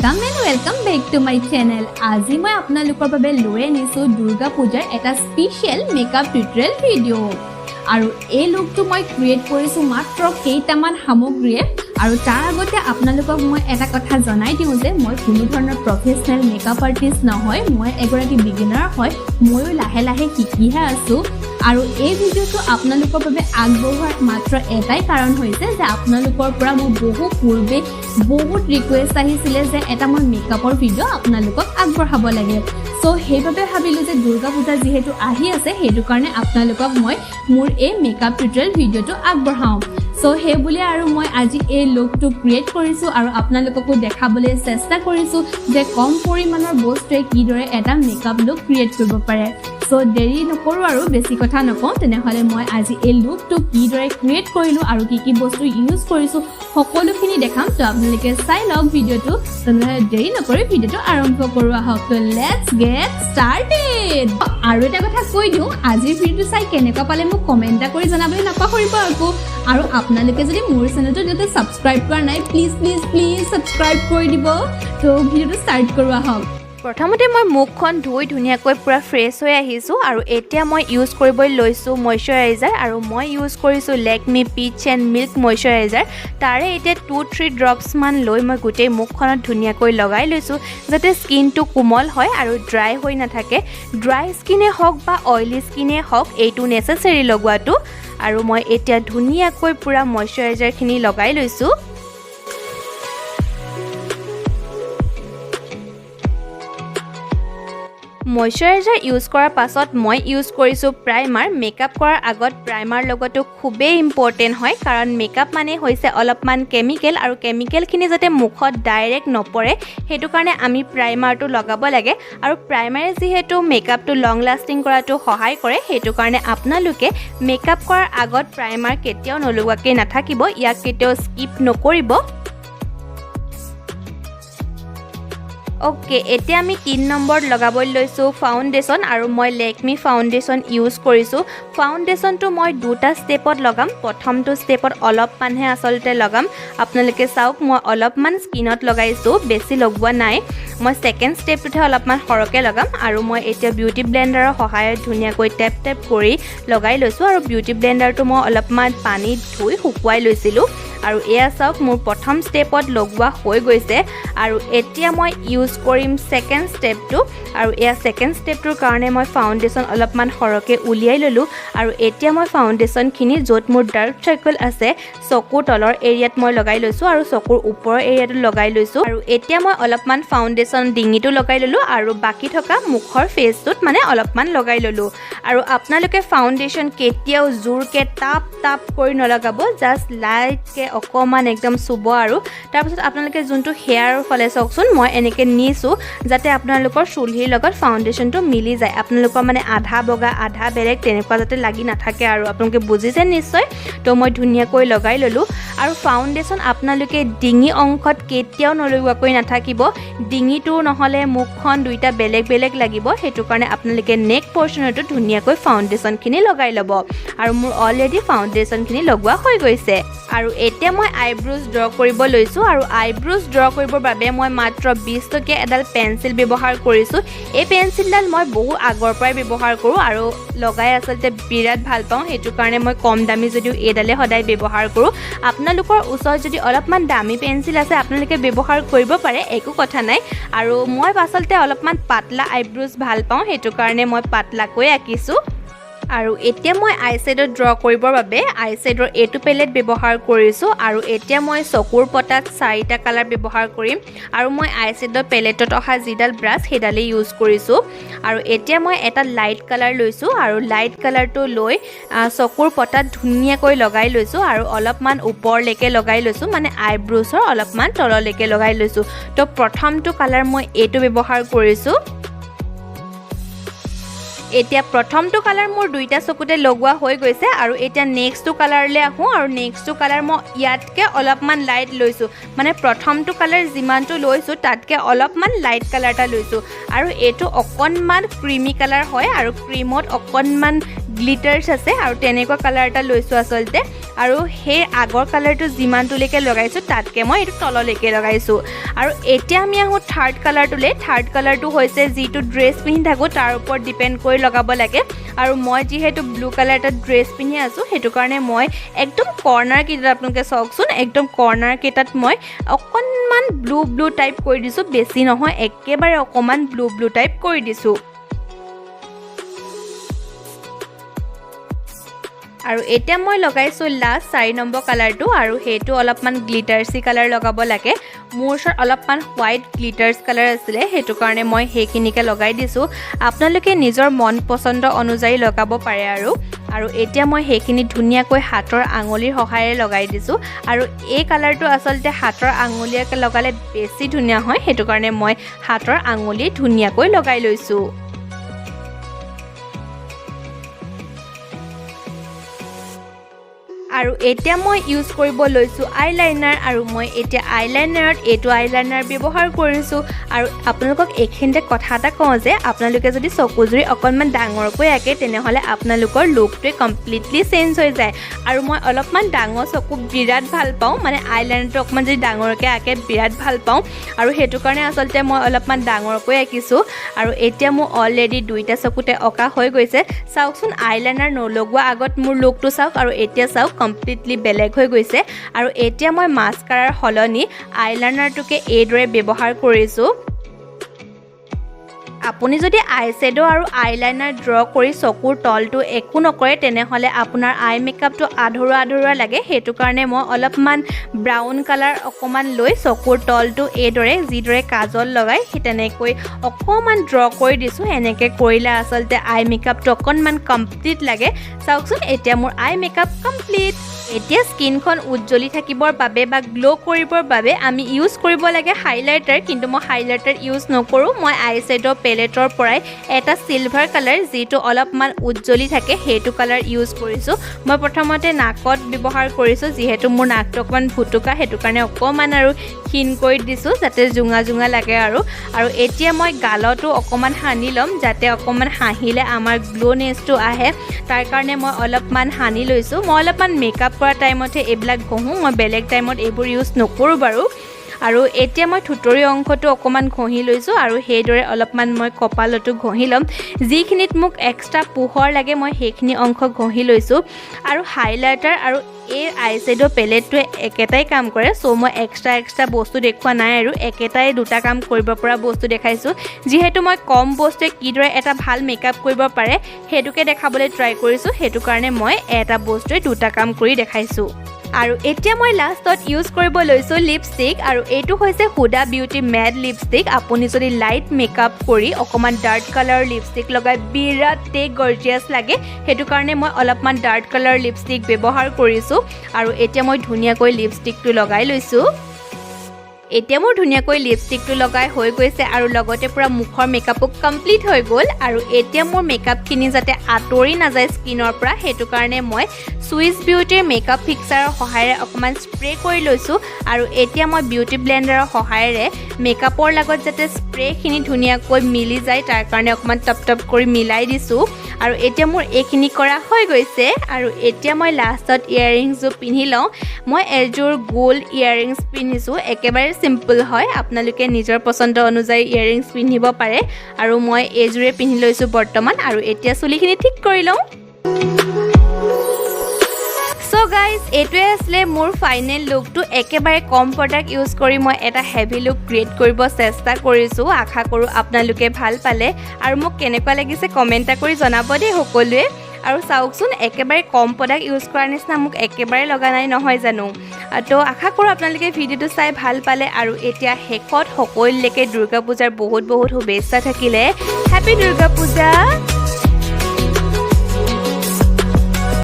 Welcome and welcome back to my channel. আজি মই আপোনালোকৰ বাবে লৈ আনিছোঁ দুৰ্গা পূজাৰ এটা স্পেচিয়েল মেকআপ টিউটৰিয়েল ভিডিঅ'। আৰু এই লুকটো মই ক্ৰিয়েট কৰিছোঁ মাত্ৰ কেইটামান সামগ্ৰীয়ে। আৰু তাৰ আগতে আপোনালোকক মই এটা কথা জনাই দিওঁ যে মই কোনো ধৰণৰ প্ৰফেচনেল মেকআপ আৰ্টিষ্ট নহয়, মই এগৰাকী বিগিনাৰ হয়। ময়ো লাহে লাহে শিকিহে আছোঁ। আৰু এই ভিডিঅ'টো আপোনালোকৰ বাবে আগবঢ়োৱাৰ মাত্ৰ এটাই কাৰণ হৈছে যে আপোনালোকৰ পৰা মোৰ বহু পূৰ্বে বহুত ৰিকুৱেষ্ট আহিছিলে যে এটা মই মেকআপৰ ভিডিঅ' আপোনালোকক আগবঢ়াব লাগে। চ' সেইবাবে ভাবিলোঁ যে দুৰ্গা পূজা যিহেতু আহি আছে, সেইটো কাৰণে আপোনালোকক মই মোৰ এই মেকআপ টিউটৰিয়েল ভিডিঅ'টো আগবঢ়াওঁ। চ' সেই বুলিয়ে আৰু মই আজি এই লুকটো ক্ৰিয়েট কৰিছোঁ আৰু আপোনালোককো দেখাবলৈ চেষ্টা কৰিছোঁ যে কম পৰিমাণৰ বস্তুৱে কিদৰে এটা মেকআপ লুক ক্ৰিয়েট কৰিব পাৰে। চ' দেৰি নকৰোঁ আৰু বেছি কথা নকওঁ। তেনেহ'লে মই আজি এই লুকটো কিদৰে ক্ৰিয়েট কৰিলোঁ আৰু কি কি বস্তু ইউজ কৰিছোঁ, সকলোখিনি দেখাম। ত' আপোনালোকে চাই লওক ভিডিঅ'টো। তেনেহ'লে দেৰি নকৰি ভিডিঅ'টো আৰম্ভ কৰোঁ আহক। ত' let's get started. আৰু এটা কথা কৈ দিওঁ, আজিৰ ভিডিঅ'টো চাই কেনেকুৱা পালে মোক কমেণ্ট এটা কৰি জনাবলৈ নাপাহৰিব আকৌ। আৰু আপোনালোকে যদি মোৰ চেনেলটো যাতে ছাবস্ক্ৰাইব কৰা নাই, প্লিজ প্লিজ প্লিজ ছাবস্ক্ৰাইব কৰি দিব। ত' ভিডিঅ'টো ষ্টাৰ্ট কৰোঁ আহক। প্ৰথমতে মই মুখখন ধুই ধুনীয়াকৈ পূৰা ফ্ৰেছ হৈ আহিছোঁ আৰু এতিয়া মই ইউজ কৰিবলৈ লৈছোঁ মইশ্চাৰাইজাৰ। আৰু মই ইউজ কৰিছোঁ Lakme peach and milk moisturiser. তাৰে এতিয়া 2-3 ড্ৰপছমান লৈ মই গোটেই মুখখনত ধুনীয়াকৈ লগাই লৈছোঁ, যাতে স্কিনটো কোমল হয় আৰু ড্ৰাই হৈ নাথাকে। ড্ৰাই স্কিনে হওক বা অইলি স্কিনে হওক, এইটো নেচেচেৰী লগোৱাটো। আৰু মই এতিয়া ধুনীয়াকৈ পূৰা মইশ্চাৰাইজাৰখিনি লগাই লৈছোঁ। মইশ্চাৰাইজাৰ ইউজ কৰাৰ পাছত মই ইউজ কৰিছোঁ প্ৰাইমাৰ। মেকআপ কৰাৰ আগত প্ৰাইমাৰ লগোৱাটো খুবেই ইম্পৰ্টেণ্ট হয়, কাৰণ মেকআপ মানে হৈছে অলপমান কেমিকেল আৰু কেমিকেলখিনি যাতে মুখত ডাইৰেক্ট নপৰে, সেইটো কাৰণে আমি প্ৰাইমাৰটো লগাব লাগে। আৰু প্ৰাইমাৰে যিহেতু মেকআপটো লং লাষ্টিং কৰাটো সহায় কৰে, সেইটো কাৰণে আপোনালোকে মেকআপ কৰাৰ আগত প্ৰাইমাৰ কেতিয়াও নলগোৱাকৈ নাথাকিব, ইয়াক কেতিয়াও স্কিপ নকৰিব। অ'কে, এতিয়া আমি 3 নম্বৰত লগাবলৈ লৈছোঁ ফাউণ্ডেশ্যন আৰু মই লেকমি ফাউণ্ডেশ্যন ইউজ কৰিছোঁ। ফাউণ্ডেশ্যনটো মই দুটা ষ্টেপত লগাম। প্ৰথমটো ষ্টেপত অলপমানহে আচলতে লগাম। আপোনালোকে চাওক, মই অলপমান স্কিনত লগাইছোঁ, বেছি লগোৱা নাই। মই ছেকেণ্ড ষ্টেপটোতহে অলপমান সৰহকৈ লগাম। আৰু মই এতিয়া বিউটি ব্লেণ্ডাৰৰ সহায়ত ধুনীয়াকৈ টেপ টেপ কৰি লগাই লৈছোঁ। আৰু বিউটি ব্লেণ্ডাৰটো মই অলপমান পানীত ধুই শুকুৱাই লৈছিলোঁ। আৰু এয়া চাওক, মোৰ প্ৰথম ষ্টেপত লগোৱা হৈ গৈছে আৰু এতিয়া মই ইউজ কৰিম ছেকেণ্ড ষ্টেপটো। আৰু এয়া ছেকেণ্ড ষ্টেপটোৰ কাৰণে মই ফাউণ্ডেশ্যন অলপমান সৰহকৈ উলিয়াই ল'লোঁ। আৰু এতিয়া মই ফাউণ্ডেশ্যনখিনি য'ত মোৰ ডাৰ্ক চাৰ্কল আছে, চকুৰ তলৰ এৰিয়াত মই লগাই লৈছোঁ আৰু চকুৰ ওপৰৰ এৰিয়াটো লগাই লৈছোঁ। আৰু এতিয়া মই অলপমান ফাউণ্ডেশ্যন ডিঙিটো লগাই ল'লোঁ আৰু বাকী থকা মুখৰ ফেচটোত মানে অলপমান লগাই ল'লোঁ। আৰু আপোনালোকে ফাউণ্ডেশ্যন কেতিয়াও জোৰকৈ টাপ টাপ কৰি নলগাব, জাষ্ট লাইটকৈ অকণমান একদম চুব। আৰু তাৰপিছত আপোনালোকে যোনটো হেয়াৰৰ ফালে চাওকচোন, মই এনেকৈ নিছোঁ যাতে আপোনালোকৰ চুলিৰ লগত ফাউণ্ডেশ্যনটো মিলি যায়। আপোনালোকৰ মানে আধা বগা আধা বেলেগ তেনেকুৱা যাতে লাগি নাথাকে। আৰু আপোনালোকে বুজিছে নিশ্চয়। তো মই ধুনীয়াকৈ লগাই ল'লোঁ। আৰু ফাউণ্ডেশ্যন আপোনালোকে ডিঙি অংশত কেতিয়াও নলগোৱাকৈ নাথাকিব। ডিঙিটো নহ'লে মুখখন দুইটা বেলেগ বেলেগ লাগিব। সেইটো কাৰণে আপোনালোকে নেক পৰ্চনতো ধুনীয়াকৈ ফাউণ্ডেশ্যনখিনি লগাই ল'ব। আৰু মোৰ অলৰেডি ফাউণ্ডেশ্যনখিনি লগোৱা হৈ গৈছে। আৰু এতিয়া মই আইব্ৰ'জ ড্ৰ কৰিব লৈছোঁ। আৰু আইব্ৰ'জ ড্ৰ কৰিবৰ বাবে মই মাত্ৰ 20 টকীয়া এডাল পেঞ্চিল ব্যৱহাৰ কৰিছোঁ। এই পেঞ্চিলডাল মই বহু আগৰ পৰাই ব্যৱহাৰ কৰোঁ আৰু লগাই আচলতে বিৰাট ভাল পাওঁ। সেইটো কাৰণে মই কম দামী যদিও এইডালে সদায় ব্যৱহাৰ কৰোঁ। আপোনালোকৰ ওচৰত যদি অলপমান দামী পেঞ্চিল আছে, আপোনালোকে ব্যৱহাৰ কৰিব পাৰে, একো কথা নাই। আৰু মই আচলতে অলপমান পাতলা আইব্ৰ'জ ভাল পাওঁ, সেইটো কাৰণে মই পাতলাকৈ আঁকিছোঁ। আৰু এতিয়া মই আই শ্বেডত ড্ৰ কৰিবৰ বাবে আই শ্বেডৰ এইটো পেলেট ব্যৱহাৰ কৰিছোঁ। আৰু এতিয়া মই চকুৰ পতাত চাৰিটা কালাৰ ব্যৱহাৰ কৰিম। আৰু মই আই শ্বেডৰ পেলেটত অহা যিডাল ব্ৰাছ, সেইডালেই ইউজ কৰিছোঁ। আৰু এতিয়া মই এটা লাইট কালাৰ লৈছোঁ আৰু লাইট কালাৰটো লৈ চকুৰ পতাত ধুনীয়াকৈ লগাই লৈছোঁ আৰু অলপমান ওপৰলৈকে লগাই লৈছোঁ, মানে আইব্ৰ'ছৰ অলপমান তললৈকে লগাই লৈছোঁ। তো প্ৰথমটো কালাৰ মই এইটো ব্যৱহাৰ কৰিছোঁ। এতিয়া প্ৰথমটো কালাৰ মোৰ দুইটা চকুতে লগোৱা হৈ গৈছে। আৰু এতিয়া নেক্সটটো কালাৰলৈ আহোঁ। আৰু নেক্সটটো কালাৰ মই ইয়াতকৈ অলপমান লাইট লৈছোঁ, মানে প্ৰথমটো কালাৰ যিমানটো লৈছোঁ, তাতকৈ অলপমান লাইট কালাৰ এটা লৈছোঁ। আৰু এইটো অকণমান ক্ৰিমি কালাৰ হয় আৰু ক্ৰীমত অকণমান গ্লিটাৰ্ছ আছে আৰু তেনেকুৱা কালাৰ এটা লৈছোঁ আচলতে। আৰু সেই আগৰ কালাৰটো যিমানটোলৈকে লগাইছোঁ, তাতকৈ মই এইটো তললৈকে লগাইছোঁ। আৰু এতিয়া আমি আহোঁ থাৰ্ড কালাৰটোলৈ। থাৰ্ড কালাৰটো হৈছে যিটো ড্ৰেছ পিন্ধি থাকোঁ, তাৰ ওপৰত ডিপেণ্ড কৰি লগাব লাগে। আৰু মই যিহেতু ব্লু কালাৰ এটা ড্ৰেছ পিন্ধি আছোঁ, সেইটো কাৰণে মই একদম কৰ্ণাৰ কেইটাত, আপোনালোকে চাওকচোন, একদম কৰ্ণাৰ কেইটাত মই অকণমান ব্লু ব্লু টাইপ কৰি দিছোঁ। বেছি নহয়, একেবাৰে অকণমান ব্লু ব্লু টাইপ কৰি দিছোঁ। আৰু এতিয়া মই লগাইছোঁ লাষ্ট 4 নম্বৰ কালাৰটো আৰু সেইটো অলপমান গ্লিটাৰ্চি কালাৰ লগাব লাগে। মোৰ ওচৰত অলপমান হোৱাইট গ্লিটাৰ্ছ কালাৰ আছিলে, সেইটো কাৰণে মই সেইখিনিকে লগাই দিছোঁ। আপোনালোকে নিজৰ মন পচন্দ অনুযায়ী লগাব পাৰে। আৰু এতিয়া মই সেইখিনি ধুনীয়াকৈ হাতৰ আঙুলিৰ সহায়েৰে লগাই দিছোঁ। আৰু এই কালাৰটো আচলতে হাতৰ আঙুলিয়ে লগালে বেছি ধুনীয়া হয়, সেইটো কাৰণে মই হাতৰ আঙুলি ধুনীয়াকৈ লগাই লৈছোঁ। আৰু এতিয়া মই ইউজ কৰিব লৈছোঁ আইলাইনাৰ। আৰু মই এতিয়া আইলাইনাৰত এইটো আইলাইনাৰ ব্যৱহাৰ কৰিছোঁ। আৰু আপোনালোকক এইখিনিতে কথা এটা কওঁ যে আপোনালোকে যদি চকুজুৰি অকণমান ডাঙৰকৈ আঁকে, তেনেহ'লে আপোনালোকৰ লুকটোৱে কমপ্লিটলি চেঞ্জ হৈ যায়। আৰু মই অলপমান ডাঙৰ চকু বিৰাট ভাল পাওঁ, মানে আইলাইনাৰটো অকণমান যদি ডাঙৰকৈ আঁকে বিৰাট ভাল পাওঁ। আৰু সেইটো কাৰণে আচলতে মই অলপমান ডাঙৰকৈ আঁকিছোঁ। আৰু এতিয়া মোৰ অলৰেডি দুইটা চকুতে অঁকা হৈ গৈছে। চাওকচোন, আইলাইনাৰ নলগোৱা আগত মোৰ লুকটো চাওক আৰু এতিয়া চাওক, কমপ্লিটলি বেলেগ হৈ গৈছে। আৰু এতিয়া মই মাস্কাৰাৰ সলনি আইলাইনাৰটোকে এইদৰে ব্যৱহাৰ কৰিছোঁ। আপুনি যদি আই শ্বেড' আৰু আইলাইনাৰ ড্ৰ কৰি চকুৰ তলটো একো নকৰে, তেনেহ'লে আপোনাৰ আই মেকআপটো আধৰুৱা আধৰুৱা লাগে। সেইটো কাৰণে মই অলপমান ব্ৰাউন কালাৰ অকণমান লৈ চকুৰ তলটো এইদৰে, যিদৰে কাজল লগায়, সেই তেনেকৈ অকণমান ড্ৰ কৰি দিছোঁ। এনেকৈ কৰিলে আচলতে আই মেকআপটো অকণমান কমপ্লিট লাগে। চাওকচোন, এতিয়া মোৰ আই মেকআপ কমপ্লিট। এতিয়া স্কিনখন উজ্জ্বলি থাকিবৰ বাবে বা গ্ল' কৰিবৰ বাবে আমি ইউজ কৰিব লাগে হাইলাইটাৰ। কিন্তু মই হাইলাইটাৰ ইউজ নকৰোঁ। মই আই শ্বেডৰ পেলেটৰ পৰাই এটা চিলভাৰ কালাৰ, যিটো অলপমান উজ্জ্বলি থাকে, সেইটো কালাৰ ইউজ কৰিছোঁ। মই প্ৰথমতে নাকত ব্যৱহাৰ কৰিছোঁ, যিহেতু মোৰ নাকটো অকণমান ভুটুকা, সেইটো কাৰণে অকণমান আৰু ক্ষীণ কৰি দিছোঁ, যাতে জোঙা জোঙা লাগে। আৰু এতিয়া মই গালতো অকণমান সানি ল'ম, যাতে অকণমান হাঁহিলে আমাৰ গ্ল'নেছটো আহে, তাৰ কাৰণে মই অলপমান সানি লৈছোঁ। মই অলপমান মেকআপ কৰা টাইমতহে এইবিলাক ঘঁহোঁ, মই বেলেগ টাইমত এইবোৰ ইউজ নকৰোঁ বাৰু। আৰু এতিয়া মই থুঁতৰি অংশটো অকণমান ঘঁহি লৈছোঁ আৰু সেইদৰে অলপমান মই কপালতো ঘঁহি ল'ম। যিখিনিত মোক এক্সট্ৰা পোহৰ লাগে, মই সেইখিনি অংশ ঘঁহি লৈছোঁ। আৰু হাইলাইটাৰ আৰু এই আই শ্বেডৰ পেলেটটোৱে একেটাই কাম কৰে। চ' মই এক্সট্ৰা এক্সট্ৰা বস্তু দেখুওৱা নাই আৰু একেটাই দুটা কাম কৰিব পৰা বস্তু দেখাইছোঁ। যিহেতু মই কম বস্তুৱে কিদৰে এটা ভাল মেকআপ কৰিব পাৰে, সেইটোকে দেখাবলৈ ট্ৰাই কৰিছোঁ, সেইটো কাৰণে মই এটা বস্তুৱে দুটা কাম কৰি দেখাইছোঁ। আৰু এতিয়া মই লাষ্টত ইউজ কৰিব লৈছোঁ লিপষ্টিক। আৰু এইটো হৈছে হুদা বিউটি মেট লিপষ্টিক। আপুনি যদি লাইট মেকআপ কৰি অকণমান ডাৰ্ক কালাৰৰ লিপষ্টিক লগাই, বিৰাটেই গৰ্জিয়াছ লাগে। সেইটো কাৰণে মই অলপমান ডাৰ্ক কালাৰ লিপষ্টিক ব্যৱহাৰ কৰিছোঁ। আৰু এতিয়া মই ধুনীয়াকৈ লিপষ্টিকটো লগাই লৈছোঁ। এতিয়া মোৰ ধুনীয়াকৈ লিপষ্টিকটো লগাই হৈ গৈছে আৰু লগতে পূৰা মুখৰ মেকআপো কমপ্লিট হৈ গ'ল। আৰু এতিয়া মোৰ মেকআপখিনি যাতে আঁতৰি নাযায় স্কিনৰ পৰা, সেইটো কাৰণে মই চুইচ বিউটিৰ মেকআপ ফিক্সাৰৰ সহায়েৰে অকণমান স্প্ৰে কৰি লৈছোঁ। আৰু এতিয়া মই বিউটি ব্লেণ্ডাৰৰ সহায়েৰে মেকআপৰ লগত যাতে স্প্ৰেখিনি ধুনীয়াকৈ মিলি যায়, তাৰ কাৰণে অকণমান টপ টপ কৰি মিলাই দিছোঁ। আৰু এতিয়া মোৰ এইখিনি কৰা হৈ গৈছে। আৰু এতিয়া মই লাষ্টত ইয়েৰিংছযোৰ পিন্ধি লওঁ। মই এযোৰ গ'ল্ড ইয়েৰিংছ পিন্ধিছোঁ, একেবাৰে চিম্পল হয়। আপোনালোকে নিজৰ পচন্দ অনুযায়ী ইয়েৰিংছ পিন্ধিব পাৰে। আৰু মই এইযোৰে পিন্ধি লৈছোঁ বৰ্তমান। আৰু এতিয়া চুলিখিনি ঠিক কৰি লওঁ। চ' গাইজ, এইটোৱে আছিলে মোৰ ফাইনেল লুকটো। একেবাৰে কম প্ৰডাক্ট ইউজ কৰি মই এটা হেভি লুক ক্ৰিয়েট কৰিব চেষ্টা কৰিছোঁ। আশা কৰোঁ আপোনালোকে ভাল পালে। আৰু মোক কেনেকুৱা লাগিছে কমেণ্ট এটা কৰি জনাব দেই সকলোৱে। আৰু চাওকচোন, একেবাৰে কম প্ৰডাক্ট ইউজ কৰাৰ নিচিনা মোক একেবাৰে লগা নাই, নহয় জানো? তো আশা কৰোঁ আপোনালোকে ভিডিঅ'টো চাই ভাল পালে। আৰু এতিয়া শেষত সকলোলৈকে দুৰ্গা পূজাৰ বহুত বহুত শুভেচ্ছা থাকিলে। হেপী দুৰ্গা পূজা।